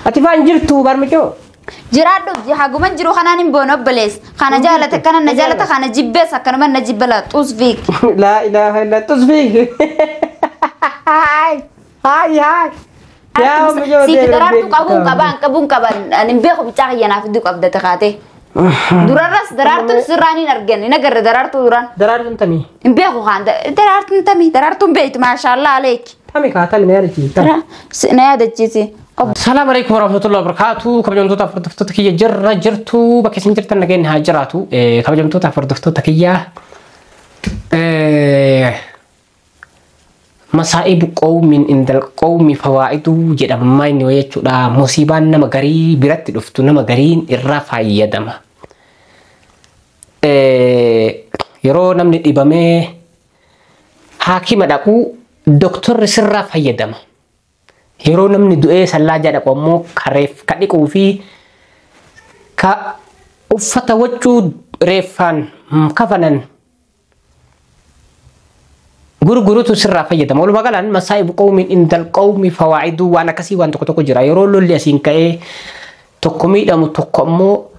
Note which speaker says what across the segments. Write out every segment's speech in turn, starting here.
Speaker 1: Ati faan jirtu barmicoo.
Speaker 2: Jiraadhu haguman jiru kanaan hin boonu obbolees. Kana jaalata kana na jaalata kana jibbees akkanuma na jibbala xusfiik.
Speaker 1: Laa ilaaha illa xusfiik. Haay haay haay. Yaa mucoo
Speaker 2: Siif daraartuu qabuun qabaan qabuun qaban ani hin beeku bichaa kiyyanaaf iddoo qabda takaate. Durarras daraartuun sirraan hin argan hin agarre daraartuu duraan.
Speaker 1: Daraartuun tamii.
Speaker 2: Hin beeku kaan daraartuun tamii daraartuun beektu maashaallah aleek.
Speaker 1: Tami kaa tami na yaadachiisi.
Speaker 2: Na yaadachiisi.
Speaker 1: Salaam alaikum warahmatullahi wabarakatuh. Kabajamtoota hordoftoota kiyya jirra jirtu bakka isin jirtan nageenyi haa jiraatu. Kabajamtoota hordoftoota kiyya masaa'ibu qawmin indal qawmi fawaa'idu jedhama inni wayii jechuudha. Musiibaan nama garii biratti dhuftu nama gariin irraa fayyadama. Yeroo namni dhibamee haakima dhaqu doktorri sirraa fayyadama. Yeroo namni du'ee sallaa dhaqu ammoo ka reef ka dhiquu fi ka uffata waccuu reeffaan kafanan gurgurutu sirraa fayyadama. Walumaa galaan masaa'ibu qawmiin indal qawmi fawaa'iduu waan akkasii waan tokko tokko jira. Yeroo lolli asiin ka'ee tokko miidhamu tokko ammoo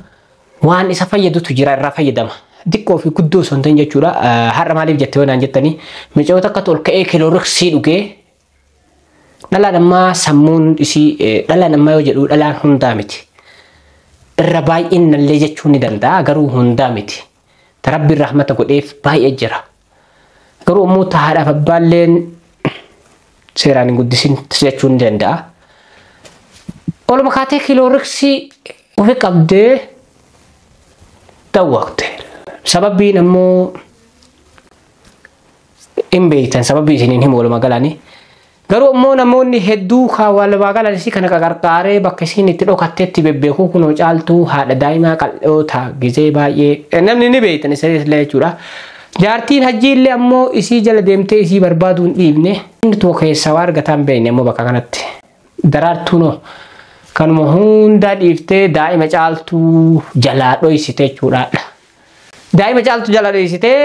Speaker 1: waan isa fayyadutu jira irraa fayyadama. Diqqoo fi guddoo osoo hin ta'in jechuudha. Har'a maaliif jettee yoo naan jettanii micoota akka ol ka'ee kilooriksii dhugee dhalaan ammaa sammuun isii dhalaan ammaa yoo jedhu dhalaan hundaa miti. Irra baay'inallee jechuun ni danda'a garuu hundaa miti. Rabbiin rahmata godheef baay'ee jira. Garuu immoo haadhaaf abbaalleen seeraan hin guddisin jechuun ni danda'a. Oluma kaatee kilooriksii ofi qabdee dawwaqte. Sababbiin ammoo hin beektan sababbii isiniin himu walumaa galanii. Garuu immoo namoonni hedduu walumaa galan isii kana qarqaaree bakka isiin itti dhokatteetti bebbeekuu kunoo caaltuu haadha daa'imaa qal'oota gizee baay'ee namni ni beektan isaallee jechuudha. Jaartiin hajjiillee ammoo isii jala deemtee isii barbaaduu hin dhiibne. Inni tokko keessaa waa argataa hin beekne ammoo bakka kanatti. Daraartuunoo kanuma hundaa dhiiftee daa'ima caaltuu jalaa dhoysite jechuudha. Daa'ima caaltuu jalaa dhoysitee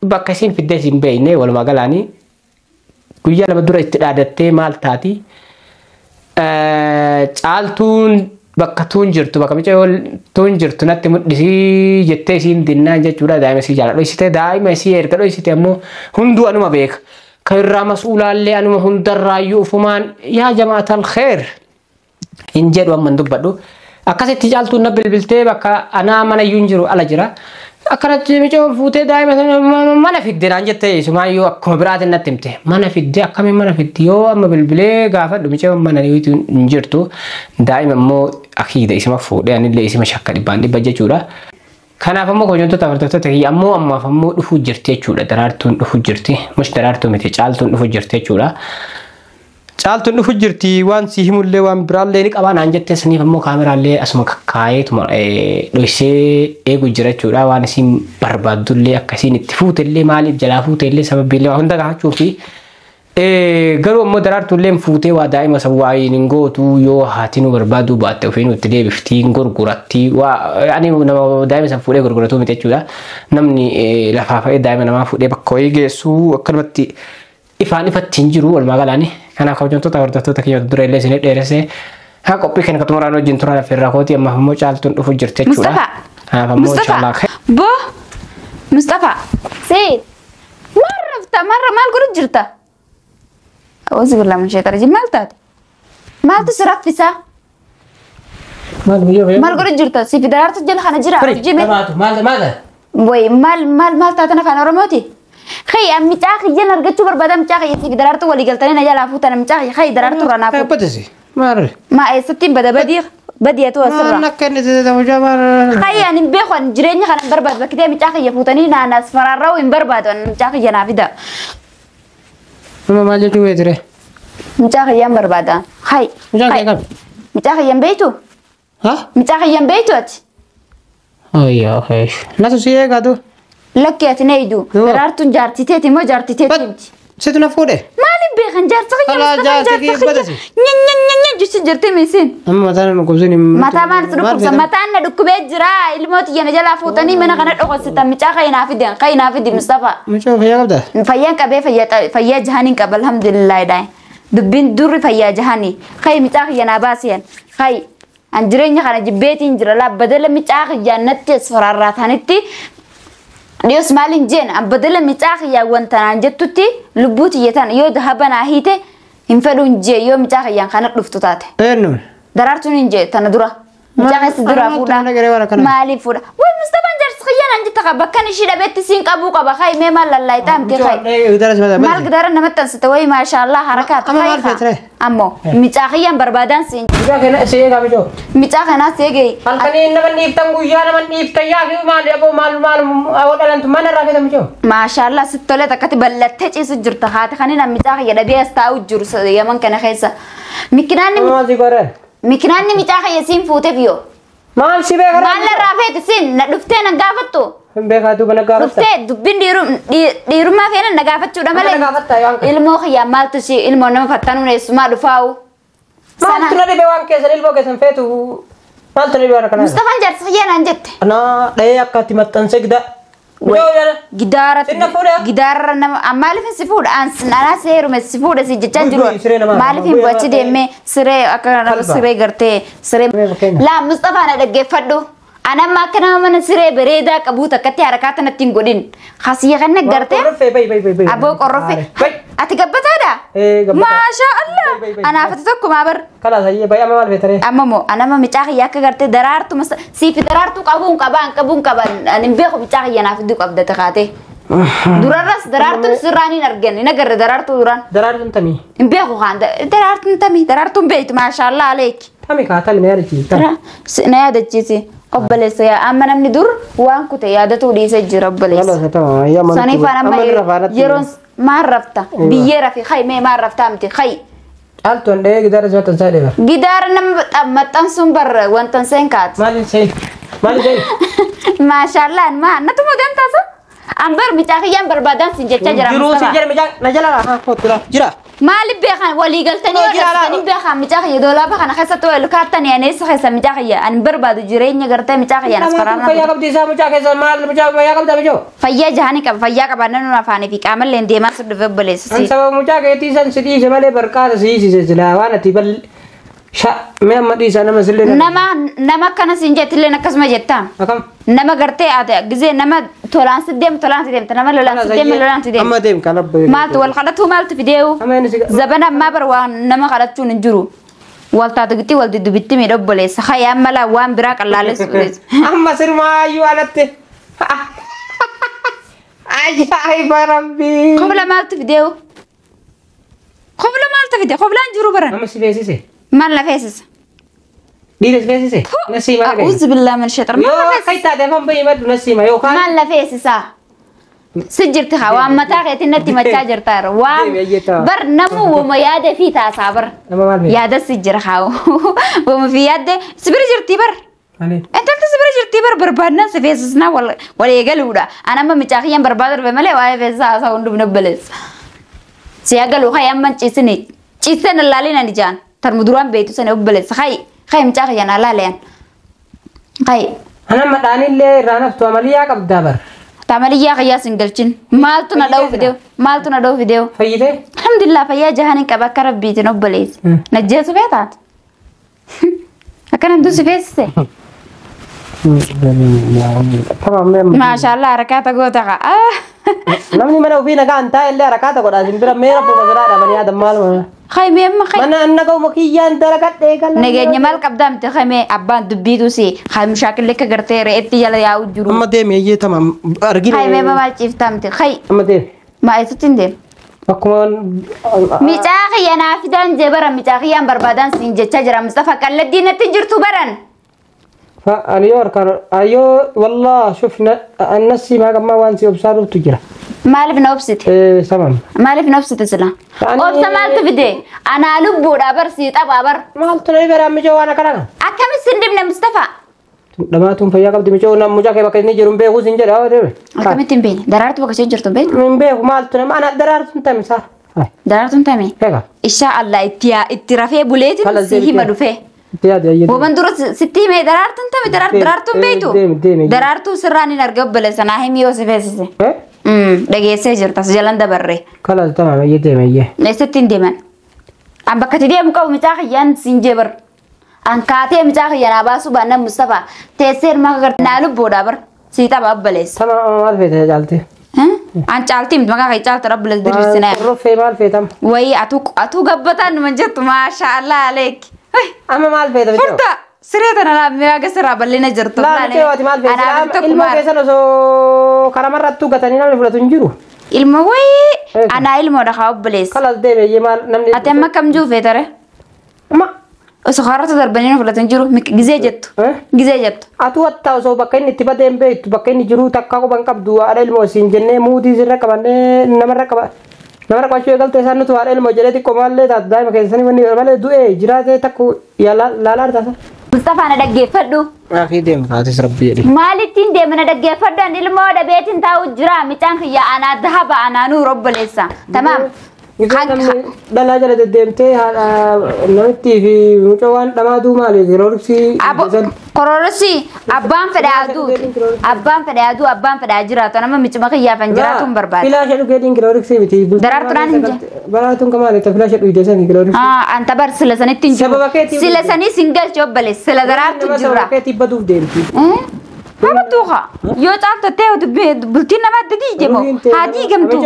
Speaker 1: bakka isiin fiddee hin beekne walumaa galaanii guyyaa lama dura itti dhaadattee maal taati caaltuun bakka tuun jirtu bakka mucayyoo tuun jirtu natti mul'isii jettee isiin dinnaan jechuudha daa'ima isii jala dhoysite daa'ima isii erga dhoysite ammoo hunduu anuma beeka kan irraa mas'uulaallee anuma hundarraayyuu ufumaan yaa jamaatal kheer hin jedhu amma hin dubbadhu akkasitti caaltuun na bilbiltee bakka anaa mana iyyuu hin jiru ala jira. Akkanatti mucayyoon fuutee daa'ima sana mana fidde naan jettee isumaayyuu akkuma biraatiin natti himte. Mana fidde akkamiin mana fidde yoo amma bilbilee gaafadhu mucayyoon mana hin jirtu daa'ima immoo akiida isima fuudhee anillee isima shakka dhibbaan dhibba jechuudha. Kanaaf ammoo kabajamtoota hordoftoota kiyya ammoo ammaaf ammoo dhufuu jirti jechuudha. Daraartuun dhufuu jirti. Mush daraartuu miti caaltuun dhufuu jirti jechuudha. Caaltuun dhufuu jirti waan si himullee waan biraallee ni qabaa naan jettee saniif ammoo kaameraallee asuma kakkaayeetuma dhoysee eegu jira jechuudha. Waan isiin barbaaddullee akkasiin itti fuutellee maaliif jalaa fuutellee sababiillee waa hunda gaafachuu fi garuu ammoo daraartuullee fuutee waa daa'ima san waa hin gootu yoo haati nu barbaaduu baatte ofiin itti deebiftii hin gurguratti waa ani nama daa'ima san fuudhee gurguratuu miti jechuudha. Namni lafaa fa'ee daa'ima namaa fuudhee bakka wayii geessu akkanumatti ifaan ifatti hin jiru walumaa galaani. Kanaaf kabajamtoota hordoftoota kiyya dura illee isinii dheeressee haa qophii kana xumuraan wajjin turan affeerraa kooti ammaaf immoo caaltuun dhufu jirti jechuudha.
Speaker 2: Mustafa.
Speaker 1: Kanaaf ammoo
Speaker 2: Mustafa.
Speaker 1: inshallah.
Speaker 2: Bo. Mustafa. Seet. Maal rafta marra maal godhu jirta? Awwazi billah min sheexara jin maal taate? Maaltu si raffisaa?
Speaker 1: Maal guyyaa
Speaker 2: Maal godhu jirta? Siif daraartu jala kana jira. Jime.
Speaker 1: Maal maal
Speaker 2: Way maal maal maal taatan afaan Oromooti? Khay mucaa kiyyan argachuu barbaada mucaa kiyya siif daraartu walii galtanii na jalaa fuutan mucaa kiyya khay daraartu irraa naaf.
Speaker 1: Badasi. Maal?
Speaker 2: Ma eessatti bada badii badiyatu asirra.
Speaker 1: Maal akka inni ta'e maal?
Speaker 2: Khay ani hin beeku ani jireenya kana hin barbaadu bakki ta'e mucaa kiyya fuutanii naan as faraarraa'u hin barbaadu ani mucaa kiyya naa fida.
Speaker 1: Nama maal jechuu beekture?
Speaker 2: Mucaa kiyyaan barbaada. Khay.
Speaker 1: Mucaa kiyya kam?
Speaker 2: Mucaa kiyyan beektu?
Speaker 1: Ha?
Speaker 2: Mucaa kiyyan beektu ati?
Speaker 1: Ayyaa khay. Nasu si eegaatu.
Speaker 2: Lakki ati na eeydu. Daraartuun jaartii teeti moo jaartii teeti miti?
Speaker 1: Situ na fuudhe?
Speaker 2: Maaliif beekan jaarsa kiyya
Speaker 1: Alaa
Speaker 2: Mustafaan
Speaker 1: jaarsa kiyya
Speaker 2: jaarsa kiyya.
Speaker 1: badasi.
Speaker 2: Nya jechuun jirti misiin.
Speaker 1: Amma mataan nama qubsin.
Speaker 2: Mataa maal si dhukkubsa? Mataan na dhukkubee jira. Ilmoo tiyya na jalaa fuutanii mana kana dhokossitan mucaa kayinaa fidi kayinaa fidi Mustafa.
Speaker 1: Mucaa fayyaa qabdaa?
Speaker 2: Fayyaan qabee fayyaa jahaniin qaba alhamdulillah daa'i. Dubbiin durri fayyaa jahanii. Kai micaa kiyya naa baasiyan. Kai an jireenya kana jibbeetiin jira laa badala micaa kiyyaa natti as faraarraatanitti dhiyoos maaliin jeen an badala micaa kiyyaa wanta naan jettutti lubbuu tiyyatan yoo dahaba naa hiite hin fedhuun jee yoo micaa kiyyaan kana dhuftu taate.
Speaker 1: Eenyuun?
Speaker 2: Daraartuun hin jee tana dura. Micaa keessa dura
Speaker 1: Maaltu na garee waan
Speaker 2: fuudha.
Speaker 1: akkana?
Speaker 2: Maaliif fuudha? Way Mustafaan jaarsi kiyyaa naan jetta qaba bakkan ishii dhabeetti siin qabuu qaba kai mee maal lallaayitaa miti kai. Maal gidaara namatti ansite wayi maashaallah harakaat
Speaker 1: Amma maal feetire?
Speaker 2: Ammoo micaa kiyyaan barbaadaan siin
Speaker 1: Mucaa kana si eegaa mijoo.
Speaker 2: micaa kanaas eegee
Speaker 1: Halkanii nama dhiiftan guyyaa nama dhiiftan yaa fi maal aboo maal maal aboo dhalantu mana irraa feeta mijoo.
Speaker 2: Maashaallah sitti tolee takkatti bal'attee ciisu jirta haati kanin an micaa kiyya dhabee as taa'u jiru yaman kana keessa. Mikinaanni
Speaker 1: Maal si godhan?
Speaker 2: mikinaanni micaa kiyya siin fuuteef yoo.
Speaker 1: Maal si beekaa?
Speaker 2: Maal irraa feete siin na dhuftee na gaafattu.
Speaker 1: Hin beekaa duuba na gaafatta.
Speaker 2: Dhuftee dubbiin dhiirummaa feena na gaafachuudha
Speaker 1: Amma
Speaker 2: malee.
Speaker 1: na gaafatta yoo hanqa.
Speaker 2: Ilmoo kiyyaa maaltu si ilmoo nama fattanuun eessumaa dhufaa'u.
Speaker 1: Maaltu na dhibe waan keessan ilmoo keessan feetu maaltu na dhibe waan akkanaa?
Speaker 2: Mustafaan jaarsa kiyyaa naan jette.
Speaker 1: Anaa dhahee akka itti maxxansee gidaa. Mijoo jala.
Speaker 2: Gidaara
Speaker 1: Sinna fuudha.
Speaker 2: gidaara nama maaliif si fuudha anaa si heerume si fuudha si jechaa
Speaker 1: Bu'i,
Speaker 2: jiru
Speaker 1: bu'i, siree namaa.
Speaker 2: maaliif hin
Speaker 1: Bu'i,
Speaker 2: bu'achi
Speaker 1: namaa.
Speaker 2: deemee siree akka nama
Speaker 1: Kalba.
Speaker 2: siree gartee siree
Speaker 1: Siree fakkeenya.
Speaker 2: laa Mustafaa na dhaggeeffadhu anamma akka nama mana siree bareedaa qabuu takkatti harakaa tanatti hin godhin hasiyya kana gartee
Speaker 1: Qorroffee bayi bayi bayi.
Speaker 2: aboo qorroffee
Speaker 1: Bayi.
Speaker 2: ati gabbataadha
Speaker 1: Ee, gabbataa.
Speaker 2: maashaa Allah
Speaker 1: Bayi, bayi, bayi.
Speaker 2: anaaf ati tokko maa bar
Speaker 1: Kalaas ayyee bayi amma maal feetaree?
Speaker 2: amma moo anama micaa kiyya akka gartee daraartu siifi daraartuu qabuun qabaan qabuun qaban ani hin beeku micaa kiyya naaf iddoo qabdate kaate. Durarras daraartuun sirraan hin argan hin agarre daraartuu duraan
Speaker 1: Daraartuun tamii.
Speaker 2: hin beeku kaan daraartuun tamii daraartuun beektu maashaallah aleeki.
Speaker 1: Tami kaa tami na yaadachiisi. Tami.
Speaker 2: Na yaadachiisi obboleessa yaa amma namni dur waan kute yaadatuu dhiisee jira obboleessa.
Speaker 1: Kalaas tama ayyaa mana.
Speaker 2: Saniifaan amma yeroon maal rafta biyyee rafi hay mee maal raftaa miti hay.
Speaker 1: Caaltuun dhahee gidaara si maxxansaa dheera.
Speaker 2: Gidaara nama maxxansuun barra wantan seen kaati.
Speaker 1: Maaliin seen? Maaliin seen?
Speaker 2: Maashaallah ma natuma deemtaasa. An bar micaa kiyyaan barbaadaan sin jechaa jira
Speaker 1: Jiruu si
Speaker 2: Mustafaa.
Speaker 1: jedhe micaa na jala haa kootu laa jira.
Speaker 2: Maaliif beekan walii galtanii
Speaker 1: Jira,
Speaker 2: yoo dhabsitanii beekan micaa kiyya doolaaba kana keessatti wal kaattanii ani eessa keessa micaa kiyya ani barbaadu jireenya gartee micaa kiyya anas
Speaker 1: Fayyaa
Speaker 2: faraarna.
Speaker 1: qabdi isaa mucaa keessa maal mucaa fayyaa qabda mijoo?
Speaker 2: Fayyaa jahanii qaba fayyaa qaba nan afaanii fi qaamallee deemaa si dhufe obboleessa
Speaker 1: An
Speaker 2: si.
Speaker 1: sababa mucaa keetii san si dhiise malee barqaata si hiisise silaa waan ati bal sha mee amma dhiisaa nama sillee
Speaker 2: Nama nama akkana siin jettilleen akkasuma jettaa.
Speaker 1: Akkam?
Speaker 2: Nama gartee ate gizee nama tolaan si deemu tolaan si deemta nama lolaan si deemu lolaan si deemta.
Speaker 1: Amma deem kan abba.
Speaker 2: Maaltu wal kadhatu maaltu fideewu.
Speaker 1: Amma inni si
Speaker 2: Zabana ammaa bar waan nama kadhachuun hin jiru. Wal taatu wal duddubitti miidha obboleessa. Hayyaa mala waan biraa qallaalessu.
Speaker 1: Amma sirmaayyuu alatti. Ajaa'iba rabbii.
Speaker 2: Kobla maaltu fideewu? Kobla maaltu fide? Koblaan jiru baran.
Speaker 1: Amma si feesise.
Speaker 2: Maal na feesisa?
Speaker 1: Dhiira si feesise. Nasiima dhagaye.
Speaker 2: A'uuzu billaahi min shaytaan.
Speaker 1: Yoo akka itti afaan bahii maddu nasiima yookaan.
Speaker 2: Maal na feesisa? Si jirti haa waan mataa keetiin natti machaa jirta waan
Speaker 1: Deemi, ayyeetaa.
Speaker 2: bar namuu wama yaada fi taasaa bar.
Speaker 1: Nama maal feesisa?
Speaker 2: Yaada si jira haa wama fi yaadde si bira jirti bar.
Speaker 1: Maali?
Speaker 2: Intalti si bira jirti bar barbaadnaan si feesisnaa wal eegaluudha. An amma micaa kiyyaan barbaadu dhufe malee waa'ee feesisaa haasaa hundum nabbaleessa. Si eegalu hayi amma ciisini ciiseen allaalin ani jaan tarmu duraan beektu sana obboleessa hayi hayi micaa kiyyaan allaalayan hayi.
Speaker 1: Ana madhaanillee irraa naftu amaliyyaa qabdaa bar.
Speaker 2: Taamaliyyaa kiyyaa sin galchin maaltu na dha'u fideewu maaltu na dha'u fideewu.
Speaker 1: Fayyitee?
Speaker 2: Alhamdulillah fayyaa jahaniin qaba akka rabbiitiin obboleessa. Najjeesu feetaat. Akka namtu si feesise. Maashaallah harakaata goota kaa.
Speaker 1: Namni mana ofii nagaa hin taa'e illee harakaata godha. Isin bira mee rabbu masalaa dhabanii yaadan maal mana.
Speaker 2: Haymee amma hay.
Speaker 1: Mana anna ga'uma kiyyaan dalagadhee gala.
Speaker 2: Nageenya maal qabdaa miti haymee abbaan dubbiitu si hay mushaakilli akka gartee re'eetti jala yaa'u jiru.
Speaker 1: Amma deemi eeyyee tamam argine.
Speaker 2: Haymee maal ciiftaa miti hay
Speaker 1: Amma deemi.
Speaker 2: maa eessatti hin deemu.
Speaker 1: Akkuma
Speaker 2: Micaa kiyya naa fidaan jee baran micaa kiyyaan barbaadaan siin jechaa jira Mustafa qalladii natti jirtu baran.
Speaker 1: Ani yoo harkaan ayyoo wallah shuf annasii maa gammaa waan si obsaa dhuftu jira.
Speaker 2: Maaliif na obsite?
Speaker 1: Tamam.
Speaker 2: Maaliif na obsite sila?
Speaker 1: Ani-
Speaker 2: Obsa maaltu fide? Anaa lubbuudha bar sii taphaa bar.
Speaker 1: Maaltu na dhibee mijoo waan akkana kana.
Speaker 2: Akkamitti sin dhibne Mustafa?
Speaker 1: Dhamaatuun fayyaa qabdi mijoo nam mucaa kee bakka inni jiru hin beeku sin jedha haa deeme.
Speaker 2: Akkamitti hin beekne? Daraartu bakka isheen jirtu hin beekne?
Speaker 1: Hin beeku maaltu nama ana daraartuun tamisa.
Speaker 2: Daraartuun tame?
Speaker 1: Egaa.
Speaker 2: Ishaa Allah itti yaa itti rafee buleetiin
Speaker 1: Kalas
Speaker 2: si
Speaker 1: deemi
Speaker 2: hima
Speaker 1: deemi.
Speaker 2: dhufee.
Speaker 1: Itti yaadi ayyee.
Speaker 2: Woman dura sitti himee daraartuun tame
Speaker 1: Deemi,
Speaker 2: daraartuun beektu?
Speaker 1: deemi, deemi.
Speaker 2: Daraartuu sirraan hin arga obboleessa naa himi yoo si feesise.
Speaker 1: Eh?
Speaker 2: Dhageessee jirta si jalan dabarre.
Speaker 1: Kalas tamam ayyee deeme ayyee.
Speaker 2: Eessatti hin deeman? An bakka itti deemu qabu micaa kiyyaan siin jee bar. An kaatee micaa kiyya naa baasuu baannaan Mustafaa teessee ilma agartee naa lubbuudha bar. Sii tapha abbaleessa.
Speaker 1: Sama amma maal feete caaltee?
Speaker 2: An caaltii miti maqaa kee caaltu rabbi dirrisinaa.
Speaker 1: Roffee maal feetam?
Speaker 2: Wayii atuu gabbataan numa jettu maashaallah aleek.
Speaker 1: Amma maal feeta bitoo?
Speaker 2: Furta siree tana laa mi'a sirraa bal'ina jirtu.
Speaker 1: Laa bitoo ati maal feete? Ilmoo keessan osoo karamarrattuu gatanii namni fudhatu hin jiru.
Speaker 2: Ilma wayii anaa ilmoodha haa obboleessa.
Speaker 1: Kalas deeme maal namni.
Speaker 2: Ati amma kam jiru feetare?
Speaker 1: Amma.
Speaker 2: Osoo karaarra darbanii nu fudhatu hin jiru gizee jettu. Gizee jettu.
Speaker 1: Atuu hattaa osoo bakka inni itti badee hin beektu bakka inni jiru takka quban qabdu haadha ilmoo siin jennee muudii sirra qabannee namarra qaba. Namarra qabachuu eegalte isaan nutu haadha ilmoo jedhee xiqqoo maallee taatu daa'ima keessanii wanni malee du'ee jiraatee takku laalaa artaasa.
Speaker 2: Mustafaa na dhaggeeffadhu.
Speaker 1: Akii deemu taates rabbi jedhe.
Speaker 2: Maalittiin deema na dhaggeeffadhu ani ilmoo dhabeetiin taa'u jira micaan kiyya anaa dahaba anaa nuur obboleessa. Tamaam.
Speaker 1: Dhalaa jala deddeemtee haadha namittii fi mucaa waan dhamaatu maali kiroorksii.
Speaker 2: Koroorsi abbaan fedhe aduu abbaan fedhe aduu abbaan fedhe jiraatu nama micima kiyyaaf hin jiraatu hin barbaadu.
Speaker 1: Filaasha dhugeetiin kiroorksii miti.
Speaker 2: Daraartuudhaan hin jira.
Speaker 1: Baraatuun kamaali filaasha dhugdee sanii kiroorksii.
Speaker 2: Anta bar sila sanitti hin jiru.
Speaker 1: Sababa keetii.
Speaker 2: Sila sanii sin galche obboleessa sila daraartu jira.
Speaker 1: Sababa keetii baduuf deemti.
Speaker 2: Nama yoo caaltottee bultiin nama adda diigemo haa diigamtu.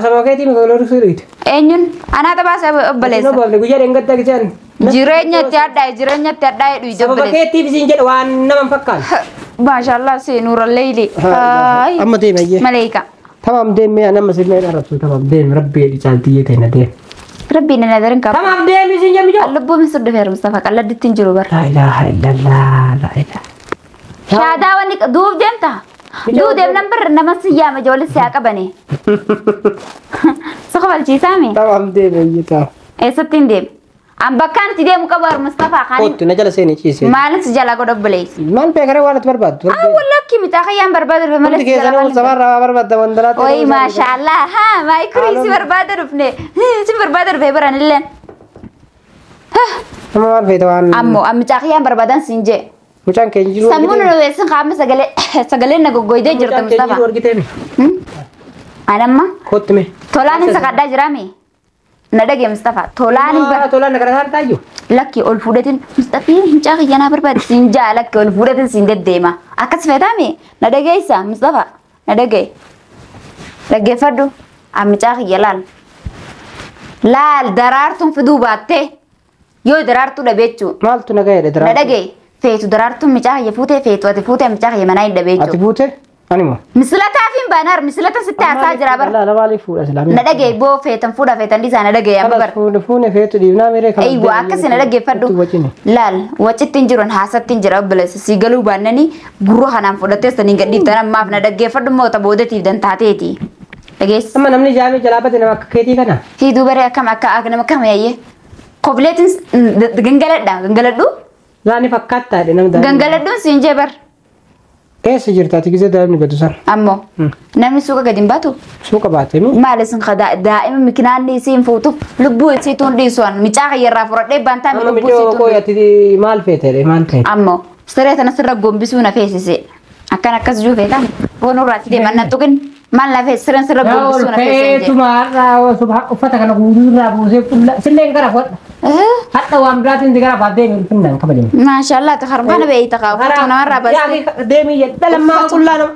Speaker 1: Sababa keetiin kiroorksii dhugde.
Speaker 2: Eenyuun anaa tabaasa obboleessa.
Speaker 1: Guyyaa dheengaddaa gisaan.
Speaker 2: Jireenyatti hadhaa'e jireenyatti hadhaa'e dhuyite
Speaker 1: Sababa
Speaker 2: obboleessa.
Speaker 1: keetiif isin jedhe waan nama hin fakkaanne.
Speaker 2: Maashaallah seenuura leeyli.
Speaker 1: Amma deeme iyyee.
Speaker 2: Maleeyka.
Speaker 1: Tamaam deemee nama sillee dharrabsu tamaam deeme rabbi jedhi caaltiyyee ta'e na deeme.
Speaker 2: Rabbiin na darin qaba.
Speaker 1: Tamaam deeme isin jedhe mijoo.
Speaker 2: Lubbuu misir dhufeera Mustafa qalladditti hin jiru bara.
Speaker 1: Laa ilaaha illallah laa ilaaha.
Speaker 2: Shaadaa wanni duuf deemta. Duu deemnan birra nama si yaama ijoollee si haa qabani. Si kofalchiisaami.
Speaker 1: Tamaam deeme iyyee ta'a.
Speaker 2: Eessatti hin deemu? An bakkaan itti deemu qabu har Mustafaa kan.
Speaker 1: Kottu na jala seenee ciisee.
Speaker 2: Maalin si jalaa godha obboleessi?
Speaker 1: Maal beekaree waan ati barbaaddu?
Speaker 2: Ah wallakki mixaa kiyyaan barbaada dhufe malee
Speaker 1: Hundi
Speaker 2: si jalaa
Speaker 1: keessanuu
Speaker 2: maal hin
Speaker 1: sabarraa waa barbaadda wandalaatti.
Speaker 2: Oyi maashaallah haa maayikurii si barbaada dhufne si barbaada dhufe baranilleen.
Speaker 1: Nama maal feeta waan.
Speaker 2: Ammoo mixaa kiyyaan barbaadan siin jee.
Speaker 1: Mucaan keenya jiru.
Speaker 2: Sammuun nu weessin qaama sagalee sagaleen na goggoydee jirta
Speaker 1: Mucaan keenya jiru
Speaker 2: Mustafaa.
Speaker 1: argiteemi.
Speaker 2: Anamma
Speaker 1: Kottu mee.
Speaker 2: tolaan hin sakadhaa jiraami. Na dhagee Mustafaa tolaan hin
Speaker 1: Maa tolaan na kana taayyu.
Speaker 2: Lakki ol fuudhatin Mustafii mucaa kiyyanaa barbaade siin jaa lakki ol fuudhatin siin deddeema. Akkas feetaami na dhageessa Mustafaa na dhagee. Dhaggeeffadhu mucaa kiyya laal. Laal daraartuun fiduu baattee yoo daraartuu dhabeechuu
Speaker 1: Maaltu na ga'eedha
Speaker 2: na
Speaker 1: daraartuu?
Speaker 2: dhagee feetu daraartuun mucaa kiyya fuutee feetu ati fuutee mucaa kiyya manaa hin
Speaker 1: Ati
Speaker 2: dhabeechuu.
Speaker 1: fuute? Animo.
Speaker 2: Misilataaf hin baanaar misilata sitti haasaa jira bara.
Speaker 1: Laala maaliif fuudha silaa?
Speaker 2: Na dhagee boo feetan fuudha feetan dhiisaa na dhagee amma bara.
Speaker 1: Fuune fuune feetu dhiibnaa miree kan.
Speaker 2: Aywa akkasii na dhaggeeffadhu. Laal wacitti hin jiru haasatti hin jira obboleessa si galuu baannanii gurra kanaan fudhattee saniin gadhiiftan ammaaf na dhaggeeffadhu moota boodatiif dantaateeti. Dhageessa.
Speaker 1: Amma namni jaamee jalaa bate nama akka keetii kana.
Speaker 2: Fiiduu baree akkam akka akka nama kam yaayyee. Kobleetiin gangaladha gangaladhu.
Speaker 1: Laani fakkaattaadha nama daa'imni.
Speaker 2: Gangaladhuun siin jee bar.
Speaker 1: Eessa jirta ati gisee daa'imni badu sana?
Speaker 2: Ammoo namni suuqa gadi hin baatu.
Speaker 1: Suuqa baatee mi?
Speaker 2: Maal isin daa'ima mikinaanni isiin fuutuuf lubbuu isiituun dhiisuun micaa kiyyarraa fudhadhee baantaa mi
Speaker 1: Amma
Speaker 2: lubbuu
Speaker 1: micoo
Speaker 2: isiituun
Speaker 1: koo ati maal feete maal feete?
Speaker 2: Ammoo siree tana sirra gombisuu na feesise. Akkan akkas jiru feetan boonurraatti deeman na tuqin maal na fees sireen sirra gombisuu na feesise.
Speaker 1: Feetuma har'a uffata kana guutuurraa buusee qulla silleen gara fodha. Hadha waan biraatiin si gara baatee ulfinnaan kabajamu.
Speaker 2: Maashaallah ta harbaana beeyta qaa uffatuma namarraa baastee
Speaker 1: Deemii jedha lammaa qullaa nama.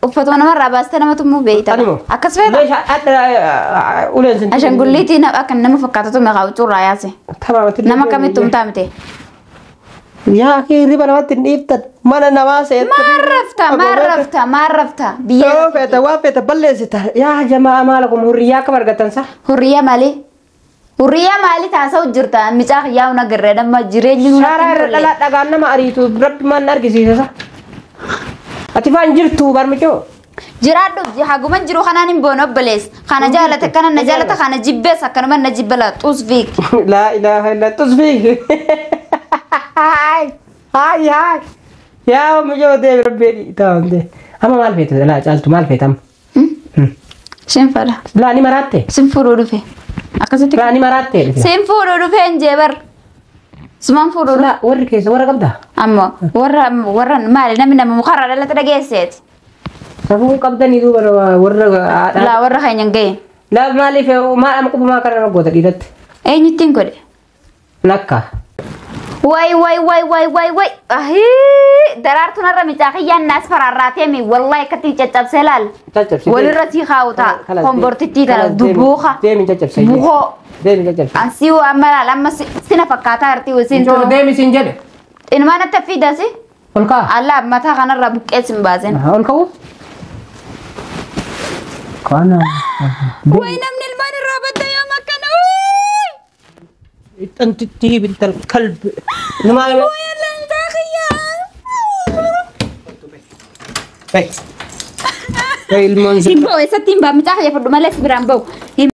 Speaker 2: uffatuma namarraa baastee nama tumuu beeyta.
Speaker 1: Animo.
Speaker 2: Akkas feeta.
Speaker 1: Meeshaa hadha uleen sin.
Speaker 2: Ashangulliitii akka nama fakkaatatu meeqa huccuurraa yaase.
Speaker 1: Tamaamatti.
Speaker 2: Nama akkamitti tumtaa mite.
Speaker 1: Yaa hirriba namatti hin dhiiftan mana namaa seetu.
Speaker 2: Maal rafta maal rafta maal rafta biyya
Speaker 1: Yoo feete waan feete balleessita. Yaa jamaa maala kun hurriyaa akkam argattan sa?
Speaker 2: hurriyaa maalii? Hurriyaa maalii taasa'u jirta micaa kiyyaa una garree dhamma jireenyi nuna
Speaker 1: Shaaraa irra dhalaa dhagaan nama ariitu rabbi maal na argisiisa sa? Ati faan jirtu barmicoo.
Speaker 2: Jiraadhu haguman jiru kanaan hin boonu obboleessa. Kana jaalata kana na jaalata kana jibbees akkanuma na jibbala xusfiik.
Speaker 1: Laa ilaaha illa tusbii. Haay haay haay. Yaa mucoo deemi rabbi ta'an deemi. Amma maal feete laa caaltu maal feete amma?
Speaker 2: Sin fadha.
Speaker 1: Laa ni maraatte?
Speaker 2: Sin fuudhuu dhufe. Akkasitti.
Speaker 1: Laa ni maraatte?
Speaker 2: Sin fuudhuu dhufe hin jee bar. Sumaan fuudhuu dhufe.
Speaker 1: Laa warri keessa warra qabdaa?
Speaker 2: Ammoo warra warra maali namni nama mukarraa dhalate dhageesseeti.
Speaker 1: Safuu qabdanii duuba warra haadhaa.
Speaker 2: Laa warra keenya hin gahin.
Speaker 1: Laa maaliif maal amma qubumaa kana nama goota dhiiratti?
Speaker 2: Eenyuttiin godhe?
Speaker 1: Lakka.
Speaker 2: Way way way way way way. Ahii daraartuun har'a micaa kiyyaan naas faraarraateemi wallahi akkatti caccabsee laal.
Speaker 1: Caccabsee.
Speaker 2: Walirra sii kaa'u ta'a. Kombortittii tana dubbuuka.
Speaker 1: Deemi caccabsee.
Speaker 2: Bukoo.
Speaker 1: Deemi caccabsee.
Speaker 2: Ansii amma laal amma sina fakkaataa artii wasiin
Speaker 1: Ijoollee
Speaker 2: tunu.
Speaker 1: deemi siin jedhe.
Speaker 2: Ilmaan atta fiidasi.
Speaker 1: Ol ka'a.
Speaker 2: Allah mataa kanarra buqqee sin baasen.
Speaker 1: Ol ka'u. Kana.
Speaker 2: Way namni ilmaan irraa badda yoom akkana.
Speaker 1: Intantitti bintal kalbi. Nama.
Speaker 2: Way Allah micaa kiyyaa.
Speaker 1: Bay. Bay ilmoon
Speaker 2: Hin ba'u eessatti hin ba'a micaa kiyya fudhu malee si biraan ba'u.